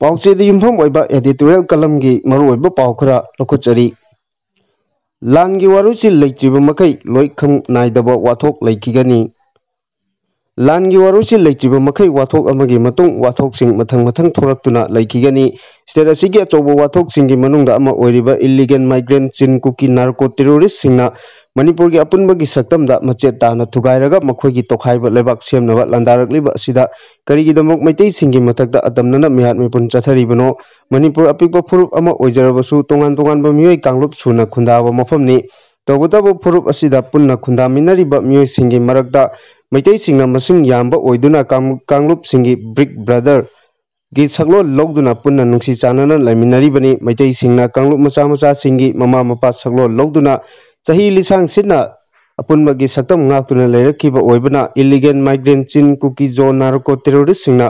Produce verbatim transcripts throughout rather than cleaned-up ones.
ꯄꯥꯎꯆꯦꯗ ꯌꯨꯝꯐꯝ ꯑꯣꯏꯕ editorial columnꯒꯤ ꯃꯔꯨꯑꯣꯏꯕ ꯄꯥꯎ ꯈꯔ ꯂꯧꯈꯠꯆꯔꯤ꯫ ꯂꯥꯟꯒꯤ ꯋꯥꯔꯣꯏꯁꯤꯟ ꯂꯩꯇ꯭ꯔꯤꯕ ꯃꯈꯩ ꯂꯣꯏꯈꯝ ꯅꯥꯏꯗꯕ ꯋꯥꯊꯣꯛ ꯂꯩꯈꯤꯒꯅꯤ꯫ ꯂꯥꯟꯒꯤ ꯋꯥꯔꯣꯏꯁꯤꯟ ꯂꯩꯇ꯭ꯔꯤꯕ ꯃꯈꯩ ꯋꯥꯊꯣꯛ ꯑꯃꯒꯤ ꯃꯇꯨꯡ ꯋꯥꯊꯣꯛꯁꯤꯡ ꯃꯊꯪ ꯃꯊꯪ ꯊꯣꯔꯛꯇꯨꯅ ꯂꯩꯈꯤꯒꯅꯤ꯫ State ꯑꯁꯤꯒꯤ ꯑꯆꯧꯕ ꯋꯥꯊꯣꯛꯁꯤꯡꯒꯤ ꯃꯅꯨꯡꯗ ꯑꯃ ꯑꯣꯏꯔꯤꯕ illegal migrant ꯆꯤꯟ ꯀꯨꯀꯤ narco terroristꯁꯤꯡꯅ ꯃꯅꯤꯄꯨꯔꯒꯤ ꯑꯄꯨꯟꯕꯒꯤ ꯁꯛꯇꯝꯗ ꯃꯆꯦꯠ ꯇꯥꯅ ꯊꯨꯒꯥꯏꯔꯒ ꯃꯈꯣꯏꯒꯤ ꯇꯣꯈꯥꯏꯕ ꯂꯩꯕꯥꯛ ꯁꯦꯝꯅꯕ ꯂꯥꯟꯗꯥꯔꯛꯂꯤꯕ ꯑꯁꯤꯗ ꯀꯔꯤꯒꯤꯗꯃꯛ ꯃꯩꯇꯩꯁꯤꯡꯒꯤ ꯃꯊꯛꯇ ꯑꯇꯝꯅꯅ ꯃꯤꯍꯥꯠ ꯃꯤꯄꯨꯟ ꯆꯠꯊꯔꯤꯕꯅꯣ? ꯃꯅꯤꯄꯨꯔ ꯑꯄꯤꯛꯄ ꯐꯨꯔꯨꯞ ꯑꯃ ꯑꯣꯏꯖꯔꯕꯁꯨ ꯇꯣꯉꯥꯟ ꯇꯣꯉꯥꯟꯕ ꯃꯤꯑꯣꯏ ꯀꯥꯡꯂꯨꯞ ꯁꯨꯅ ꯈꯨꯟꯗꯥꯕ ꯃꯐꯝꯅꯤ꯫ ꯇꯧꯕꯇꯕꯨ ꯐꯨꯔꯨꯞ ꯑꯁꯤꯗ ꯄꯨꯟꯅ ꯈꯨꯟꯗꯥꯃꯤꯟꯅꯔꯤꯕ ꯃꯤꯑꯣꯏꯁꯤꯡꯒꯤ ꯃꯔꯛꯇ ꯃꯩꯇꯩꯁꯤꯡꯅ ꯃꯁꯤꯡ ꯌꯥꯝꯕ ꯑꯣꯏꯗꯨꯅ ꯀꯥꯡ-, ꯀꯥꯡꯂꯨꯞꯁꯤꯡꯒꯤ big brotherꯒꯤ ꯁꯛꯂꯣꯟ ꯂꯧꯗꯨꯅ ꯄꯨꯟꯅ ꯅꯨꯡꯁꯤ ꯆꯥꯟꯅꯅ ꯂꯩꯃꯤꯟꯅꯔꯤꯕꯅꯤ꯫ ꯃꯩꯇꯩꯁꯤꯡꯅ ꯀꯥꯡꯂꯨꯞ ꯃꯆꯥ ꯃꯆꯥꯁꯤꯡꯒꯤ ꯃꯃꯥ ꯃꯄꯥ ꯁꯛꯂꯣꯟ ꯂꯧꯗꯨꯅ ꯆꯍꯤ ꯂꯤꯁꯥꯡ ꯁꯤꯠꯅ ꯑꯄꯨꯟꯕꯒꯤ ꯁꯛꯇꯝ ꯉꯥꯛꯇꯨꯅ ꯂꯩꯔꯛꯈꯤꯕ ꯑꯣꯏꯕꯅ illegal migrant ꯆꯤꯟ ꯀꯨꯀꯤ ꯖꯣ narco terroristꯁꯤꯡꯅ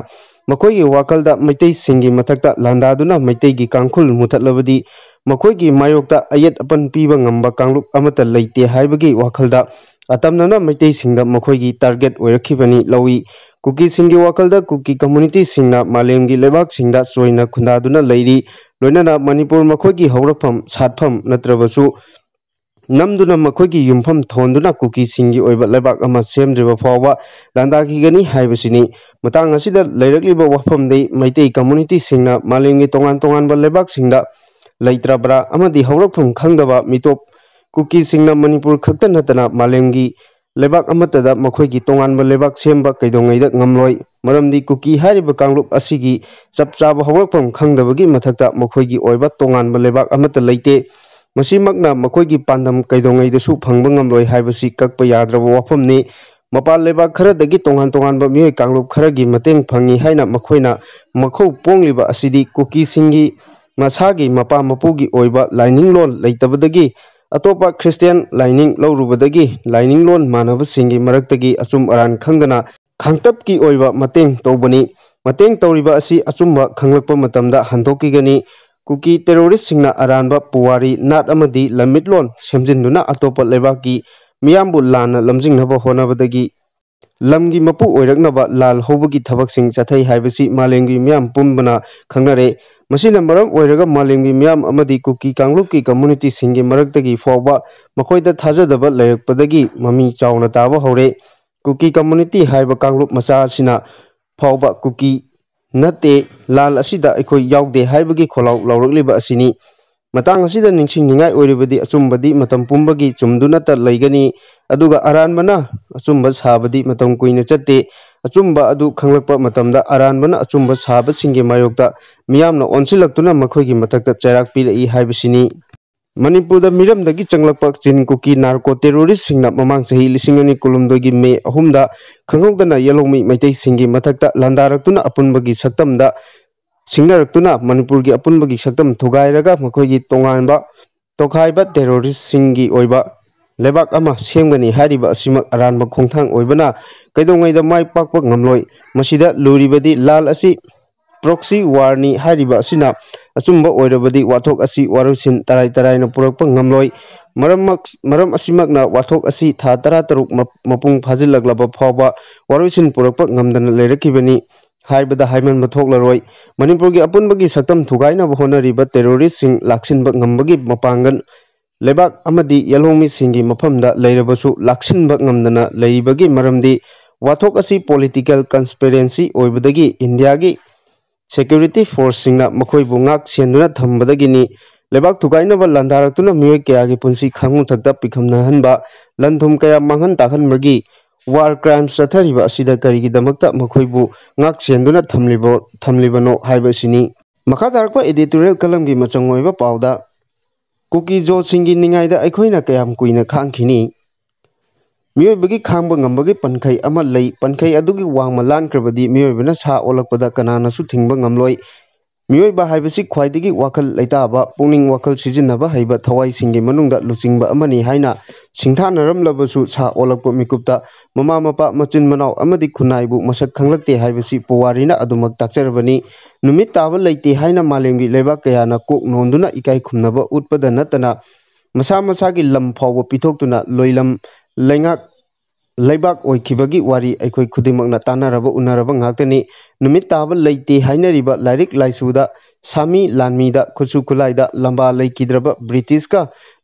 ꯃꯈꯣꯏꯒꯤ ꯋꯥꯈꯜꯗ ꯃꯩꯇꯩꯁꯤꯡꯒꯤ ꯃꯊꯛꯇ ꯂꯥꯟꯗꯥꯗꯨꯅ ꯃꯩꯇꯩꯒꯤ ꯀꯥꯡꯈꯨꯜ ꯃꯨꯊꯠꯂꯕꯗꯤ ꯃꯈꯣꯏꯒꯤ ꯃꯥꯌꯣꯛꯇ ꯑꯌꯦꯠ ꯑꯄꯟ ꯄꯤꯕ ꯉꯝꯕ ꯀꯥꯡꯂꯨꯞ ꯑꯃꯠꯇ ꯂꯩꯇꯦ ꯍꯥꯏꯕꯒꯤ ꯋꯥꯈꯜꯗ ꯑꯇꯝꯅꯅ ꯃꯩꯇꯩꯁꯤꯡꯗ ꯃꯈꯣꯏꯒꯤ target ꯑꯣꯏꯔꯛꯈꯤꯕꯅꯤ ꯂꯧꯏ꯫ ꯀꯨꯀꯤꯁꯤꯡꯒꯤ ꯋꯥꯈꯜꯗ ꯀꯨꯀꯤ communityꯁꯤꯡꯅ ꯃꯥꯂꯦꯝꯒꯤ ꯂꯩꯕꯥꯛꯁꯤꯡꯗ ꯆꯣꯏꯅ ꯈꯨꯟꯗꯥꯗꯨꯅ ꯂꯩꯔꯤ꯫ ꯂꯣꯏꯅꯅ ꯃꯅꯤꯄꯨꯔ ꯃꯈꯣꯏꯒꯤ ꯍꯧꯔꯛꯐꯝ ꯁꯥꯠꯐꯝ ꯅꯠꯇ꯭ꯔꯕꯁꯨ ꯅꯝꯗꯨꯅ ꯃꯈꯣꯏꯒꯤ ꯌꯨꯝꯐꯝ ꯊꯣꯟꯗꯨꯅ ꯀꯨꯀꯤꯁꯤꯡꯒꯤ ꯑꯣꯏꯕ ꯂꯩꯕꯥꯛ ꯑꯃ ꯁꯦꯝꯗ꯭ꯔꯤꯕ ꯐꯥꯎꯕ ꯂꯥꯟꯗꯥꯈꯤꯒꯅꯤ ꯍꯥꯏꯕꯁꯤꯅꯤ꯫ ꯃꯇꯥꯡ ꯑꯁꯤꯗ ꯂꯩꯔꯛꯂꯤꯕ ꯋꯥꯐꯝꯗꯤ ꯃꯩꯇꯩ communityꯁꯤꯡꯅ ꯃꯥꯂꯦꯝꯒꯤ ꯇꯣꯉꯥꯟ ꯇꯣꯉꯥꯟꯕ ꯂꯩꯕꯥꯛꯁꯤꯡꯗ ꯂꯩꯇ꯭ꯔꯕ꯭ꯔꯥ ꯑꯃꯗꯤ ꯍꯧꯔꯛꯐꯝ ꯈꯪꯗꯕ ꯃꯤꯇꯣꯞ ꯀꯨꯀꯤꯁꯤꯡꯅ ꯃꯅꯤꯄꯨꯔ ꯈꯛꯇ ꯅꯠꯇꯅ ꯃꯥꯂꯦꯝꯒꯤ ꯂꯩꯕꯥꯛ ꯑꯃꯠꯇꯗ ꯃꯈꯣꯏꯒꯤ ꯇꯣꯉꯥꯟꯕ ꯂꯩꯕꯥꯛ ꯁꯦꯝꯕ ꯀꯩꯗꯧꯉꯩꯗ ꯉꯝꯂꯣꯏ꯫ ꯃꯔꯝꯗꯤ ꯀꯨꯀꯤ ꯍꯥꯏꯔꯤꯕ ꯀꯥꯡꯂꯨꯞ ꯑꯁꯤꯒꯤ ꯆꯞ ꯆꯥꯕ ꯍꯧꯔꯛꯐꯝ ꯈꯪꯗꯕꯒꯤ ꯃꯊꯛꯇ ꯃꯈꯣꯏꯒꯤ ꯑꯣꯏꯕ ꯇꯣꯉꯥꯟꯕ ꯂꯩꯕꯥꯛ ꯑꯃꯠꯇ ꯂꯩꯇꯦ꯫ ꯃꯁꯤꯃꯛꯅ ꯃꯈꯣꯏꯒꯤ ꯄꯥꯟꯗꯝ ꯀꯩꯗꯧꯉꯩꯗꯁꯨ ꯐꯪꯕ ꯉꯝꯂꯣꯏ ꯍꯥꯏꯕꯁꯤ ꯀꯛꯄ ꯌꯥꯗ꯭ꯔꯕ ꯋꯥꯐꯝꯅꯤ꯫ ꯃꯄꯥꯟ ꯂꯩꯕꯥꯛ ꯈꯔꯗꯒꯤ ꯇꯣꯉꯥꯟ ꯇꯣꯉꯥꯟꯕ ꯃꯤꯑꯣꯏ ꯀꯥꯡꯂꯨꯞ ꯈꯔꯒꯤ ꯃꯇꯦꯡ ꯐꯪꯏ ꯍꯥꯏꯅ ꯃꯈꯣꯏꯅ ꯃꯈꯧ ꯄꯣꯡꯂꯤꯕ ꯑꯁꯤꯗꯤ ꯀꯨꯀꯤꯁꯤꯡꯒꯤ ꯃꯁꯥꯒꯤ ꯃꯄꯥ ꯃꯄꯨꯒꯤ ꯑꯣꯏꯕ ꯂꯥꯏꯅꯤꯡꯂꯣꯟ ꯂꯩꯇꯕꯗꯒꯤ ꯑꯇꯣꯞꯄ ꯈ꯭ꯔꯤꯁꯇꯤꯌꯥꯟ ꯂꯥꯏꯅꯤꯡ ꯂꯧꯔꯨꯕꯗꯒꯤ ꯂꯥꯏꯅꯤꯡꯂꯣꯟ ꯃꯥꯟꯅꯕꯁꯤꯡꯒꯤ ꯃꯔꯛꯇꯒꯤ ꯑꯆꯨꯝ ꯑꯔꯥꯟ ꯈꯪꯗꯅ ꯈꯥꯡꯇꯞꯀꯤ ꯑꯣꯏꯕ ꯃꯇꯦꯡ ꯇꯧꯕꯅꯤ꯫ ꯃꯇꯦꯡ ꯇꯧꯔꯤꯕ ꯑꯁꯤ ꯑꯆꯨꯝꯕ ꯈꯪꯂꯛꯄ ꯃꯇꯝꯗ ꯍꯟꯗꯣꯛꯈꯤꯒꯅꯤ꯫ ꯀꯨꯀꯤ terroristꯁꯤꯡꯅ ꯑꯔꯥꯟꯕ ꯄꯨꯋꯥꯔꯤ, ꯅꯥꯠ ꯑꯃꯗꯤ ꯂꯝꯃꯤꯠꯂꯣꯟ ꯁꯦꯝꯖꯤꯟꯗꯨꯅ ꯑꯇꯣꯞꯄ ꯂꯩꯕꯥꯛꯀꯤ ꯃꯤꯌꯥꯝꯕꯨ ꯂꯥꯟꯅ ꯂꯝꯖꯤꯡꯅꯕ ꯍꯣꯠꯅꯕꯗꯒꯤ ꯂꯝꯒꯤ ꯃꯄꯨ ꯑꯣꯏꯔꯛꯅꯕ ꯂꯥꯜ ꯍꯧꯕꯒꯤ ꯊꯕꯛꯁꯤꯡ ꯆꯠꯊꯩ ꯍꯥꯏꯕꯁꯤ ꯃꯥꯂꯦꯝꯒꯤ ꯃꯤꯌꯥꯝ ꯄꯨꯝꯕꯅ ꯈꯪꯅꯔꯦ꯫ ꯃꯁꯤꯅ ꯃꯔꯝ ꯑꯣꯏꯔꯒ ꯃꯥꯂꯦꯝꯒꯤ ꯃꯤꯌꯥꯝ ꯑꯃꯗꯤ ꯀꯨꯀꯤ ꯀꯥꯡꯂꯨꯞꯀꯤ ꯀꯝꯃꯨꯅꯤꯇꯤꯁꯤꯡꯒꯤ ꯃꯔꯛꯇꯒꯤ ꯐꯥꯎꯕ ꯃꯈꯣꯏꯗ ꯊꯥꯖꯗꯕ ꯂꯩꯔꯛꯄꯗꯒꯤ ꯃꯃꯤ ꯆꯥꯎꯅ ꯇꯥꯕ ꯍꯧꯔꯦ꯫ ꯀꯨꯀꯤ ꯀꯝꯃꯨꯅꯤꯇꯤ ꯍꯥꯏꯕ ꯀꯥꯡꯂꯨꯞ ꯃꯆꯥ ꯑꯁꯤꯅ ꯐꯥꯎꯕ ꯀꯨꯀꯤ ꯅꯠꯇꯦ, ꯂꯥꯜ ꯑꯁꯤꯗ ꯑꯩꯈꯣꯏ ꯌꯥꯎꯗꯦ ꯍꯥꯏꯕꯒꯤ ꯈꯣꯜꯂꯥꯎ ꯂꯥꯎꯔꯛꯂꯤꯕ ꯑꯁꯤꯅꯤ꯫ ꯃꯇꯥꯡ ꯑꯁꯤꯗ ꯅꯤꯡꯁꯤꯡꯅꯤꯡꯉꯥꯏ ꯑꯣꯏꯔꯤꯕꯗꯤ ꯑꯆꯨꯝꯕꯗꯤ ꯃꯇꯝ ꯄꯨꯝꯕꯒꯤ ꯆꯨꯝꯗꯨꯅꯇ ꯂꯩꯒꯅꯤ, ꯑꯗꯨꯒ ꯑꯔꯥꯟꯕꯅ ꯑꯆꯨꯝꯕ ꯁꯥꯕꯗꯤ ꯃꯇꯝ ꯀꯨꯏꯅ ꯆꯠꯇꯦ꯫ ꯑꯆꯨꯝꯕ ꯑꯗꯨ ꯈꯪꯂꯛꯄ ꯃꯇꯝꯗ ꯑꯔꯥꯟꯕꯅ ꯑꯆꯨꯝꯕ ꯁꯥꯕꯁꯤꯡꯒꯤ ꯃꯥꯌꯣꯛꯇ ꯃꯤꯌꯥꯝꯅ ꯑꯣꯟꯁꯤꯜꯂꯛꯇꯨꯅ ꯃꯈꯣꯏꯒꯤ ꯃꯊꯛꯇ ꯆꯩꯔꯥꯛ ꯄꯤꯔꯛꯏ ꯍꯥꯏꯕꯁꯤꯅꯤ꯫ ꯃꯅꯤꯄꯨꯔꯗ ꯃꯤꯔꯝꯗꯒꯤ ꯆꯪꯂꯛꯄ ꯆꯤꯟ ꯀꯨꯀꯤ ꯅꯥꯔꯀꯣ ꯇꯦꯔꯣꯔꯤꯁꯁꯤꯡꯅ ꯃꯃꯥꯡ ꯆꯍꯤ ꯂꯤꯁꯤꯡ ꯑꯅꯤ ꯀꯨꯟꯍꯨꯝꯗꯣꯏꯒꯤ ꯃꯦ ꯑꯍꯨꯝꯗ ꯈꯪꯍꯧꯗꯅ ꯌꯦꯜꯍꯧꯃꯤ ꯃꯩꯇꯩꯁꯤꯡꯒꯤ ꯃꯊꯛꯇ ꯂꯥꯟꯗꯥꯔꯛꯇꯨꯅ ꯑꯄꯨꯟꯕꯒꯤ ꯁꯛꯇꯝꯗ ꯁꯤꯡꯅꯔꯛꯇꯨꯅ ꯃꯅꯤꯄꯨꯔꯒꯤ ꯑꯄꯨꯟꯕꯒꯤ ꯁꯛꯇꯝ ꯊꯨꯒꯥꯏꯔꯒ ꯃꯈꯣꯏꯒꯤ ꯇꯣꯉꯥꯟꯕ ꯇꯣꯈꯥꯏꯕ ꯇꯦꯔꯣꯔꯤꯁꯁꯤꯡꯒꯤ ꯑꯣꯏꯕ ꯂꯩꯕꯥꯛ ꯑꯃ ꯁꯦꯝꯒꯅꯤ ꯍꯥꯏꯔꯤꯕ ꯑꯁꯤꯃꯛ ꯑꯔꯥꯟꯕ ꯈꯣꯡꯊꯥꯡ ꯑꯣꯏꯕꯅ ꯀꯩꯗꯧꯉꯩꯗ ꯃꯥꯏ ꯄꯥꯛꯄ ꯉꯝꯂꯣꯏ꯫ ꯃꯁꯤꯗ ꯂꯨꯔꯤꯕꯗꯤ ꯂꯥꯜ ꯑꯁꯤ ꯄ꯭ꯔꯣꯛꯁꯤ ꯋꯥꯔꯅꯤ ꯍꯥꯏꯔꯤꯕ ꯑꯁꯤꯅ ꯑꯆꯨꯝꯕ ꯑꯣꯏꯔꯕꯗꯤ ꯋꯥꯊꯣꯛ ꯑꯁꯤ ꯋꯥꯔꯣꯏꯁꯤꯟ ꯇꯔꯥꯏ ꯇꯔꯥꯏꯅ ꯄꯨꯔꯛꯄ ꯉꯝꯂꯣꯏ꯫ ꯃꯔꯝꯃꯛ-, ꯃꯔꯝ ꯑꯁꯤꯃꯛꯅ ꯋꯥꯊꯣꯛ ꯑꯁꯤ ꯊꯥ ꯇꯔꯥꯇꯔꯨꯛ ꯃꯞ-, ꯃꯄꯨꯡ ꯐꯥꯖꯤꯜꯂꯛꯂꯕ ꯐꯥꯎꯕ ꯋꯥꯔꯣꯏꯁꯤꯟ ꯄꯨꯔꯛꯄ ꯉꯝꯗꯅ ꯂꯩꯔꯛꯈꯤꯕꯅꯤ ꯍꯥꯏꯕꯗ ꯍꯥꯏꯃꯟꯕ ꯊꯣꯛꯂꯔꯣꯏ꯫ ꯃꯅꯤꯄꯨꯔꯒꯤ ꯑꯄꯨꯟꯕꯒꯤ ꯁꯛꯇꯝ ꯊꯨꯒꯥꯏꯅꯕ ꯍꯣꯠꯅꯔꯤꯕ ꯇꯦꯔꯣꯔꯤꯁꯁꯤꯡ ꯂꯥꯛꯁꯤꯟꯕ ꯉꯝꯕꯒꯤ ꯃꯄꯥꯡꯒꯜ ꯂꯩꯕꯥꯛ ꯑꯃꯗꯤ ꯌꯦꯜꯍꯧꯃꯤꯁꯤꯡꯒꯤ ꯃꯐꯝꯗ ꯂꯩꯔꯕꯁꯨ ꯂꯥꯛꯁꯤꯟꯕ ꯉꯝꯗꯅ ꯂꯩꯔꯤꯕꯒꯤ ꯃꯔꯝꯗꯤ ꯋꯥꯊꯣꯛ ꯑꯁꯤ ꯄꯣꯂꯤꯇꯤꯀꯦꯜ ꯀꯟꯁꯄꯤꯔꯦꯟꯁꯤ ꯑꯣꯏꯕꯗꯒꯤ ꯏꯟꯗꯤꯌꯥꯒꯤ ꯁꯦꯀ꯭ꯌꯨꯔꯤꯇꯤ ꯐꯣꯔꯁꯁꯤꯡꯅ ꯃꯈꯣꯏꯕꯨ ꯉꯥꯛ ꯁꯦꯟꯗꯨꯅ ꯊꯝꯕꯗꯒꯤꯅꯤ꯫ ꯂꯩꯕꯥꯛ ꯊꯨꯒꯥꯏꯅꯕ ꯂꯥꯟꯗꯥꯔꯛꯇꯨꯅ ꯃꯤꯑꯣꯏ ꯀꯌꯥꯒꯤ ꯄꯨꯟꯁꯤ ꯈꯥꯉꯨ ꯊꯛꯇ ꯄꯤꯈꯝꯅꯍꯟꯕ, ꯂꯟ ꯊꯨꯝ ꯀꯌꯥ ꯃꯥꯡꯍꯟ ꯇꯥꯛꯍꯟꯕꯒꯤ ꯋꯥꯔ ꯀ꯭ꯔꯥꯏꯝꯁ ꯆꯠꯊꯔꯤꯕ ꯑꯁꯤꯗ ꯀꯔꯤꯒꯤꯗꯃꯛꯇ ꯃꯈꯣꯏꯕꯨ ꯉꯥꯛ ꯁꯦꯟꯗꯨꯅ ꯊꯝꯂꯤꯕ-, ꯊꯝꯂꯤꯕꯅꯣ ꯍꯥꯏꯕꯁꯤꯅꯤ꯫ ꯃꯈꯥ ꯇꯥꯔꯛꯄ editorial columnꯒꯤ ꯃꯆꯪ ꯑꯣꯏꯕ ꯄꯥꯎꯗ, ꯀꯨꯀꯤ ꯖꯣꯁꯤꯡꯒꯤ ꯅꯤꯡꯉꯥꯏꯗ ꯑꯩꯈꯣꯏꯅ ꯀꯌꯥꯝ ꯀꯨꯏꯅ ꯈꯥꯡꯈꯤꯅꯤ? ꯃꯤꯑꯣꯏꯕꯒꯤ ꯈꯥꯡꯕ ꯉꯝꯕꯒꯤ ꯄꯟꯈꯩ ꯑꯃ ꯂꯩ꯫ ꯄꯟꯈꯩ ꯑꯗꯨꯒꯤ ꯋꯥꯡꯃ ꯂꯥꯟꯈ꯭ꯔꯕꯗꯤ ꯃꯤꯑꯣꯏꯕꯅ ꯁꯥ ꯑꯣꯜꯂꯛꯄꯗ ꯀꯅꯥꯅꯁꯨ ꯊꯤꯡꯕ ꯉꯝꯂꯣꯏ꯫ ꯃꯤꯑꯣꯏꯕ ꯍꯥꯏꯕꯁꯤ ꯈ꯭ꯋꯥꯏꯗꯒꯤ ꯋꯥꯈꯜ ꯂꯩꯇꯥꯕ, ꯄꯨꯛꯅꯤꯡ ꯋꯥꯈꯜ ꯁꯤꯖꯤꯟꯅꯕ ꯍꯩꯕ ꯊꯋꯥꯏꯁꯤꯡꯒꯤ ꯃꯅꯨꯡꯗ ꯂꯨꯆꯤꯡꯕ ꯑꯃꯅꯤ ꯍꯥꯏꯅ ꯁꯤꯡꯊꯥꯅꯔꯝꯂꯕꯁꯨ, ꯁꯥ ꯑꯣꯜꯂꯛꯄ ꯃꯤꯀꯨꯞꯇ ꯃꯃꯥ ꯃꯄꯥ, ꯃꯆꯤꯟ ꯃꯅꯥꯎ ꯑꯃꯗꯤ ꯈꯨꯟꯅꯥꯏꯕꯨ ꯃꯁꯛ ꯈꯪꯂꯛꯇꯦ ꯍꯥꯏꯕꯁꯤ ꯄꯨꯋꯥꯔꯤꯅ ꯑꯗꯨꯃꯛ ꯇꯥꯛꯆꯔꯕꯅꯤ꯫ ꯅꯨꯃꯤꯠ ꯇꯥꯕ ꯂꯩꯇꯦ ꯍꯥꯏꯅ ꯃꯥꯂꯦꯝꯒꯤ ꯂꯩꯕꯥꯛ ꯀꯌꯥꯅ ꯀꯣꯛ ꯅꯣꯟꯗꯨꯅ ꯏꯀꯥꯏ ꯈꯨꯝꯅꯕ ꯎꯠꯄꯗ ꯅꯠꯇꯅ, ꯃꯁꯥ ꯃꯁꯥꯒꯤ ꯂꯝ ꯐꯥꯎꯕ ꯄꯤꯊꯣꯛꯇꯨꯅ ꯂꯣꯏꯂꯝ ꯂꯩꯉꯥꯛ ꯂꯩꯕꯥꯛ ꯑꯣꯏꯈꯤꯕꯒꯤ ꯋꯥꯔꯤ ꯑꯩꯈꯣꯏ ꯈꯨꯗꯤꯡꯃꯛꯅ ꯇꯥꯟꯅꯔꯕ ꯎꯅꯔꯕ ꯉꯥꯛꯇꯅꯤ꯫ ꯅꯨꯃꯤꯠ ꯇꯥꯕ ꯂꯩꯇꯦ ꯍꯥꯏꯅꯔꯤꯕ ꯂꯥꯏꯔꯤꯛ ꯂꯥꯏꯁꯨꯗ, ꯁꯥꯃꯤ ꯂꯥꯟꯃꯤꯗ, ꯈꯨꯠꯁꯨ ꯈꯨꯠꯂꯥꯏꯗ ꯂꯝꯕꯥ ꯂꯩꯈꯤꯗ꯭ꯔꯕ ꯕ꯭ꯔꯤꯇꯤꯁꯀ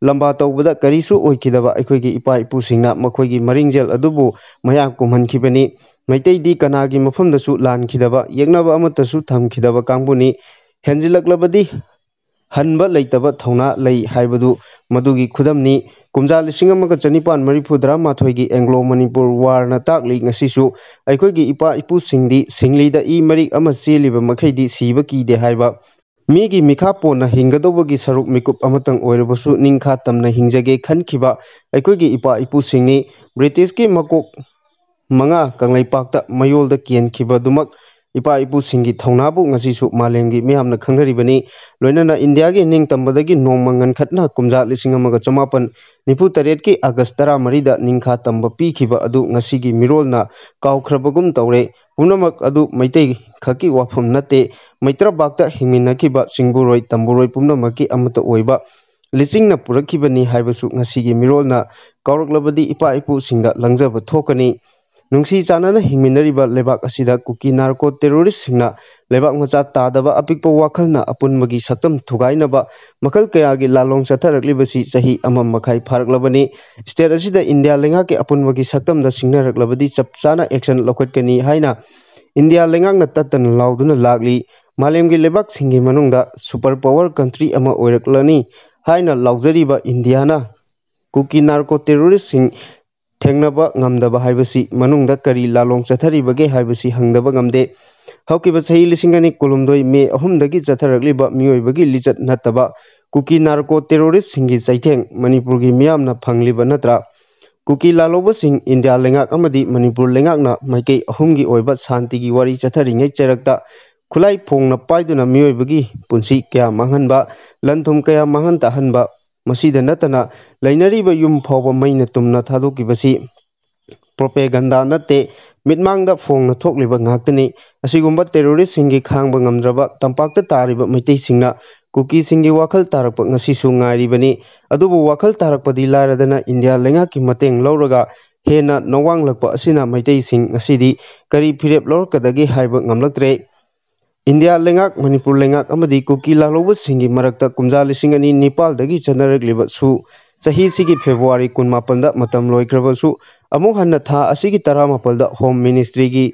ꯂꯝꯕꯥ ꯇꯧꯕꯗ ꯀꯔꯤꯁꯨ ꯑꯣꯏꯈꯤꯗꯕ ꯑꯩꯈꯣꯏꯒꯤ ꯏꯄꯥ ꯏꯄꯨꯁꯤꯡꯅ ꯃꯈꯣꯏꯒꯤ ꯃꯔꯤꯡꯖꯦꯜ ꯑꯗꯨꯕꯨ ꯃꯌꯥ ꯀꯨꯝꯍꯟꯈꯤꯕꯅꯤ꯫ ꯃꯩꯇꯩꯗꯤ ꯀꯅꯥꯒꯤ ꯃꯐꯝꯗꯁꯨ ꯂꯥꯟꯈꯤꯗꯕ, ꯌꯦꯛꯅꯕ ꯑꯃꯠꯇꯁꯨ ꯊꯝꯈꯤꯗꯕ ꯀꯥꯡꯕꯨꯅꯤ꯫ ꯍꯦꯟꯖꯤꯜꯂꯛꯂꯕꯗꯤ ꯍꯟꯕ ꯂꯩꯇꯕ ꯊꯧꯅꯥ ꯂꯩ ꯍꯥꯏꯕꯗꯨ ꯃꯗꯨꯒꯤ ꯈꯨꯗꯝꯅꯤ꯫ ꯀꯨꯝꯖꯥ ꯂꯤꯁꯤꯡ ꯑꯃꯒ ꯆꯅꯤꯄꯥꯟ ꯃꯔꯤꯐꯨ ꯇꯔꯥꯃꯥꯊꯣꯏꯒꯤ ꯑꯦꯡꯒ꯭ꯂꯣ ꯃꯅꯤꯄꯨꯔ ꯋꯥꯔꯅ ꯇꯥꯛꯂꯤ꯫ ꯉꯁꯤꯁꯨ ꯑꯩꯈꯣꯏꯒꯤ ꯏꯄꯥ ꯏꯄꯨꯁꯤꯡꯗꯤ ꯁꯤꯡꯂꯤꯗ ꯏ ꯃꯔꯤꯛ ꯑꯃ ꯆꯦꯜꯂꯤꯕ ꯃꯈꯩꯗꯤ ꯁꯤꯕ ꯀꯤꯗꯦ ꯍꯥꯏꯕ, ꯃꯤꯒꯤ ꯃꯤꯈꯥ ꯄꯣꯟꯅ ꯍꯤꯡꯒꯗꯧꯕꯒꯤ ꯁꯔꯨꯛ ꯃꯤꯀꯨꯞ ꯑꯃꯇꯪ ꯑꯣꯏꯔꯕꯁꯨ ꯅꯤꯡꯈꯥ ꯇꯝꯅ ꯍꯤꯡꯖꯒꯦ ꯈꯟꯈꯤꯕ ꯑꯩꯈꯣꯏꯒꯤ ꯏꯄꯥ ꯏꯄꯨꯁꯤꯡꯅꯤ꯫ ꯕ꯭ꯔꯤꯇꯤꯁꯀꯤ ꯃꯀꯣꯛ ꯃꯉꯥ ꯀꯪꯂꯩꯄꯥꯛꯇ ꯃꯌꯣꯜꯗ ꯀꯦꯟꯈꯤꯕꯗꯨꯃꯛ ꯏꯄꯥ ꯏꯄꯨꯁꯤꯡꯒꯤ ꯊꯧꯅꯥꯕꯨ ꯉꯁꯤꯁꯨ ꯃꯥꯂꯦꯝꯒꯤ ꯃꯤꯌꯥꯝꯅ ꯈꯪꯅꯔꯤꯕꯅꯤ꯫ ꯂꯣꯏꯅꯅ ꯏꯟꯗꯤꯌꯥꯒꯤ ꯅꯤꯡꯇꯝꯕꯗꯒꯤ ꯅꯣꯡꯃ ꯉꯟꯈꯠꯅ ꯀꯨꯝꯖꯥ ꯂꯤꯁꯤꯡ ꯑꯃꯒ ꯆꯃꯥꯄꯟ ꯅꯤꯐꯨ ꯇꯔꯦꯠꯀꯤ ꯑꯥꯒꯁ ꯇꯔꯥꯃꯔꯤꯗ ꯅꯤꯡꯈꯥ ꯇꯝꯕ ꯄꯤꯈꯤꯕ ꯑꯗꯨ ꯉꯁꯤꯒꯤ ꯃꯤꯔꯣꯜꯅ ꯀꯥꯎꯈ꯭ꯔꯕꯒꯨꯝ ꯇꯧꯔꯦ꯫ ꯄꯨꯝꯅꯃꯛ ꯑꯗꯨ ꯃꯩꯇꯩ ꯈꯛꯀꯤ ꯋꯥꯐꯝ ꯅꯠꯇꯦ꯫ ꯃꯩꯇ꯭ꯔꯕꯥꯛꯇ ꯍꯤꯡꯃꯤꯟꯅꯈꯤꯕ ꯆꯤꯡꯕꯨꯔꯣꯏ ꯇꯝꯕꯨꯔꯣꯏ ꯄꯨꯝꯅꯃꯛꯀꯤ ꯑꯃꯠꯇ ꯑꯣꯏꯕ ꯂꯤꯆꯤꯡꯅ ꯄꯨꯔꯛꯈꯤꯕꯅꯤ ꯍꯥꯏꯕꯁꯨ ꯉꯁꯤꯒꯤ ꯃꯤꯔꯣꯜꯅ ꯀꯥꯎꯔꯛꯂꯕꯗꯤ ꯏꯄꯥ ꯏꯄꯨꯁꯤꯡꯗ ꯂꯪꯖꯕ ꯊꯣꯛꯀꯅꯤ꯫ ꯅꯨꯡꯁꯤ ꯆꯥꯟꯅꯅ ꯍꯤꯡꯃꯤꯟꯅꯔꯤꯕ ꯂꯩꯕꯥꯛ ꯑꯁꯤꯗ ꯀꯨꯀꯤ ꯅꯥꯔꯀꯣ ꯇꯦꯔꯣꯔꯤꯁꯁꯤꯡꯅ ꯂꯩꯕꯥꯛ ꯃꯆꯥ ꯇꯥꯗꯕ ꯑꯄꯤꯛꯄ ꯋꯥꯈꯜꯅ ꯑꯄꯨꯟꯕꯒꯤ ꯁꯛꯇꯝ ꯊꯨꯒꯥꯏꯅꯕ ꯃꯈꯜ ꯀꯌꯥꯒꯤ ꯂꯥꯂꯣꯡ ꯆꯠꯊꯔꯛꯂꯤꯕꯁꯤ ꯆꯍꯤ ꯑꯃ ꯃꯈꯥꯏ ꯐꯥꯔꯛꯂꯕꯅꯤ꯫ ꯁ꯭ꯇꯦꯠ ꯑꯁꯤꯗ ꯏꯟꯗꯤꯌꯥ ꯂꯩꯉꯥꯛꯀꯤ ꯑꯄꯨꯟꯕꯒꯤ ꯁꯛꯇꯝꯗ ꯁꯤꯡꯅꯔꯛꯂꯕꯗꯤ ꯆꯞ ꯆꯥꯅ ꯑꯦꯛꯁꯟ ꯂꯧꯈꯠꯀꯅꯤ ꯍꯥꯏꯅ ꯏꯟꯗꯤꯌꯥ ꯂꯩꯉꯥꯛꯅ ꯇꯠꯇꯅ ꯂꯥꯎꯗꯨꯅ ꯂꯥꯛꯂꯤ꯫ ꯃꯥꯂꯦꯝꯒꯤ ꯂꯩꯕꯥꯛꯁꯤꯡꯒꯤ ꯃꯅꯨꯡꯗ ꯁꯨꯄꯔ ꯄꯥꯋꯔ ꯀꯟꯇ꯭ꯔꯤ ꯑꯃ ꯑꯣꯏꯔꯛꯂꯅꯤ ꯍꯥꯏꯅ ꯂꯥꯎꯖꯔꯤꯕ ꯏꯟꯗꯤꯌꯥꯅ ꯀꯨꯀꯤ ꯅꯥꯔꯀꯣ ꯇꯦꯔꯣꯔꯤꯁꯁꯤꯡ ꯊꯦꯡꯅꯕ ꯉꯝꯗꯕ ꯍꯥꯏꯕꯁꯤ ꯃꯅꯨꯡꯗ ꯀꯔꯤ ꯂꯥꯂꯣꯡ ꯆꯠꯊꯔꯤꯕꯒꯦ ꯍꯥꯏꯕꯁꯤ ꯍꯪꯗꯕ ꯉꯝꯗꯦ꯫ ꯍꯧꯈꯤꯕ ꯆꯍꯤ ꯂꯤꯁꯤꯡ ꯑꯅꯤ ꯀꯨꯟꯍꯨꯝꯗꯣꯏ ꯃꯦ ꯑꯍꯨꯝꯗꯒꯤ ꯆꯠꯊꯔꯛꯂꯤꯕ ꯃꯤꯑꯣꯏꯕꯒꯤ ꯂꯤꯆꯠ ꯅꯠꯇꯕ ꯀꯨꯀꯤ ꯅꯥꯔꯀꯣ ꯇꯦꯔꯣꯔꯤꯁꯁꯤꯡꯒꯤ ꯆꯩꯊꯦꯡ ꯃꯅꯤꯄꯨꯔꯒꯤ ꯃꯤꯌꯥꯝꯅ ꯐꯪꯂꯤꯕ ꯅꯠꯇ꯭ꯔꯥ? ꯀꯨꯀꯤ ꯂꯥꯂꯣꯕꯁꯤꯡ ꯏꯟꯗꯤꯌꯥ ꯂꯩꯉꯥꯛ ꯑꯃꯗꯤ ꯃꯅꯤꯄꯨꯔ ꯂꯩꯉꯥꯛꯅ ꯃꯥꯏꯀꯩ ꯑꯍꯨꯝꯒꯤ ꯑꯣꯏꯕ ꯁꯥꯟꯇꯤꯒꯤ ꯋꯥꯔꯤ ꯆꯠꯊꯔꯤꯉꯩ ꯆꯩꯔꯛꯇ ꯈꯨꯠꯂꯥꯏ ꯐꯣꯡꯅ ꯄꯥꯏꯗꯨꯅ ꯃꯤꯑꯣꯏꯕꯒꯤ ꯄꯨꯟꯁꯤ ꯀꯌꯥ ꯃꯥꯡꯍꯟꯕ, ꯂꯟ ꯊꯨꯝ ꯀꯌꯥ ꯃꯥꯡꯍꯟ ꯇꯥꯍꯟꯕ, ꯃꯁꯤꯗ ꯅꯠꯇꯅ ꯂꯩꯅꯔꯤꯕ ꯌꯨꯝ ꯐꯥꯎꯕ ꯃꯩꯅ ꯇꯨꯝꯅ ꯊꯥꯗꯣꯛꯈꯤꯕꯁꯤ ꯄ꯭ꯔꯣꯄꯦꯒꯟꯗꯥ ꯅꯠꯇꯦ, ꯃꯤꯠꯃꯥꯡꯗ ꯐꯣꯡꯅ ꯊꯣꯛꯂꯤꯕ ꯉꯥꯛꯇꯅꯤ꯫ ꯑꯁꯤꯒꯨꯝꯕ ꯇꯦꯔꯣꯔꯤꯁꯁꯤꯡꯒꯤ ꯈꯥꯡꯕ ꯉꯝꯗ꯭ꯔꯕ ꯇꯝꯄꯥꯛꯇ ꯇꯥꯔꯤꯕ ꯃꯩꯇꯩꯁꯤꯡꯅ ꯀꯨꯀꯤꯁꯤꯡꯒꯤ ꯋꯥꯈꯜ ꯇꯥꯔꯛꯄ ꯉꯁꯤꯁꯨ ꯉꯥꯏꯔꯤꯕꯅꯤ꯫ ꯑꯗꯨꯕꯨ ꯋꯥꯈꯜ ꯇꯥꯔꯛꯄꯗꯤ ꯂꯥꯏꯔꯗꯅ ꯏꯟꯗꯤꯌꯥ ꯂꯩꯉꯥꯛꯀꯤ ꯃꯇꯦꯡ ꯂꯧꯔꯒ ꯍꯦꯟꯅ ꯅꯋꯥꯡꯂꯛꯄ ꯑꯁꯤꯅ ꯃꯩꯇꯩꯁꯤꯡ ꯉꯁꯤꯗꯤ ꯀꯔꯤ ꯐꯤꯔꯦꯞ ꯂꯧꯔꯛꯀꯗꯒꯦ ꯍꯥꯏꯕ ꯉꯝꯂꯛꯇ꯭ꯔꯦ꯫ ꯏꯟꯗꯤꯌꯥ ꯂꯩꯉꯥꯛ, ꯃꯅꯤꯄꯨꯔ ꯂꯩꯉꯥꯛ ꯑꯃꯗꯤ ꯀꯨꯀꯤ ꯂꯥꯜꯍꯧꯕꯁꯤꯡꯒꯤ ꯃꯔꯛꯇ ꯀꯨꯝꯖꯥ ꯂꯤꯁꯤꯡ ꯑꯅꯤ ꯅꯤꯄꯥꯜꯗꯒꯤ ꯆꯠꯅꯔꯛꯂꯤꯕꯁꯨ ꯆꯍꯤꯁꯤꯒꯤ ꯐꯦꯕ꯭ꯔꯨꯋꯥꯔꯤ ꯀꯨꯟꯃꯥꯄꯟꯗ ꯃꯇꯝ ꯂꯣꯏꯈ꯭ꯔꯕꯁꯨ, ꯑꯃꯨꯛ ꯍꯟꯅ ꯊꯥ ꯑꯁꯤꯒꯤ ꯇꯔꯥꯃꯥꯄꯜꯗ ꯍꯣꯝ ꯃꯤꯅꯤꯁꯇ꯭ꯔꯤꯒꯤ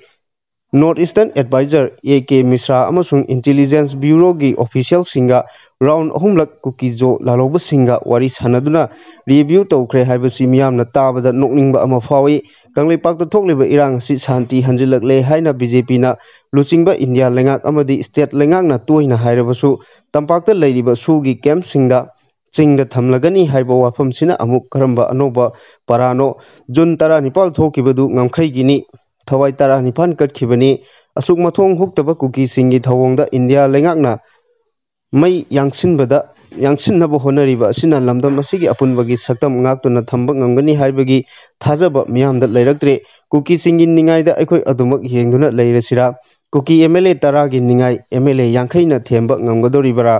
North Eastern Advisor A K Mishra ꯑꯃꯁꯨꯡ ꯏꯟꯇꯦꯂꯤꯖꯦꯟꯁ ꯕ꯭ꯌꯨꯔꯣꯒꯤ ꯑꯣꯐꯤꯁꯤꯌꯦꯜꯁꯤꯡꯒ ꯔꯥꯎꯟ ꯑꯍꯨꯝꯂꯛ ꯀꯨꯀꯤꯖꯣ ꯂꯥꯜꯍꯧꯕꯁꯤꯡꯒ ꯋꯥꯔꯤ ꯁꯥꯟꯅꯗꯨꯅ ꯔꯤꯚ꯭ꯌꯨ ꯇꯧꯈ꯭ꯔꯦ ꯍꯥꯏꯕꯁꯤ ꯃꯤꯌꯥꯝꯅ ꯇꯥꯕꯗ ꯅꯣꯛꯅꯤꯡꯕ ꯑꯃ ꯐꯥꯎꯏ꯫ ꯀꯪꯂꯩꯄꯥꯛꯇ ꯊꯣꯛꯂꯤꯕ ꯏꯔꯥꯡ ꯑꯁꯤ ꯁꯥꯟꯇꯤ ꯍꯟꯖꯤꯜꯂꯛꯂꯦ ꯍꯥꯏꯅ ꯕꯤ ꯖꯦ ꯄꯤꯅ ꯂꯨꯆꯤꯡꯕ ꯏꯟꯗꯤꯌꯥ ꯂꯩꯉꯥꯛ ꯑꯃꯗꯤ ꯁ꯭ꯇꯦꯠ ꯂꯩꯉꯥꯛꯅ ꯇꯣꯏꯅ ꯍꯥꯏꯔꯕꯁꯨ, ꯇꯝꯄꯥꯛꯇ ꯂꯩꯔꯤꯕ ꯁꯨꯒꯤ ꯀꯦꯝꯞꯁꯤꯡꯗ ꯆꯤꯡꯗ ꯊꯝꯂꯒꯅꯤ ꯍꯥꯏꯕ ꯋꯥꯐꯝꯁꯤꯅ ꯑꯃꯨꯛ ꯀꯔꯝꯕ ꯑꯅꯧꯕ ꯄꯔꯥꯅꯣ? ꯖꯨꯟ ꯇꯔꯥꯅꯤꯄꯥꯜ ꯊꯣꯛꯈꯤꯕꯗꯨ ꯉꯝꯈꯩꯒꯤꯅꯤ꯫ ꯊꯋꯥꯏ ꯇꯔꯥꯅꯤꯄꯥꯜ ꯀꯠꯈꯤꯕꯅꯤ꯫ ꯑꯁꯨꯛ ꯃꯊꯣꯡ ꯍꯨꯛꯇꯕ ꯀꯨꯀꯤꯁꯤꯡꯒꯤ ꯊꯧꯑꯣꯡꯗ ꯏꯟꯗꯤꯌꯥ ꯂꯩꯉꯥꯛꯅ ꯃꯩ ꯌꯥꯡꯁꯤꯟꯕꯗ, ꯌꯥꯡꯁꯤꯟꯅꯕ ꯍꯣꯠꯅꯔꯤꯕ ꯑꯁꯤꯅ ꯂꯝꯗꯝ ꯑꯁꯤꯒꯤ ꯑꯄꯨꯟꯕꯒꯤ ꯁꯛꯇꯝ ꯉꯥꯛꯇꯨꯅ ꯊꯝꯕ ꯉꯝꯒꯅꯤ ꯍꯥꯏꯕꯒꯤ ꯊꯥꯖꯕ ꯃꯤꯌꯥꯝꯗ ꯂꯩꯔꯛꯇ꯭ꯔꯦ꯫ ꯀꯨꯀꯤꯁꯤꯡꯒꯤ ꯅꯤꯡꯉꯥꯏꯗ ꯑꯩꯈꯣꯏ ꯑꯗꯨꯃꯛ ꯌꯦꯡꯗꯨꯅ ꯂꯩꯔꯁꯤꯔꯥ? ꯀꯨꯀꯤ ꯑꯦꯝ ꯑꯦꯜ ꯑꯦ ꯇꯔꯥꯒꯤ ꯅꯤꯡꯉꯥꯏ ꯑꯦꯝ ꯑꯦꯜ ꯑꯦ ꯌꯥꯡꯈꯩꯅ ꯊꯦꯝꯕ ꯉꯝꯒꯗꯧꯔꯤꯕꯔꯥ?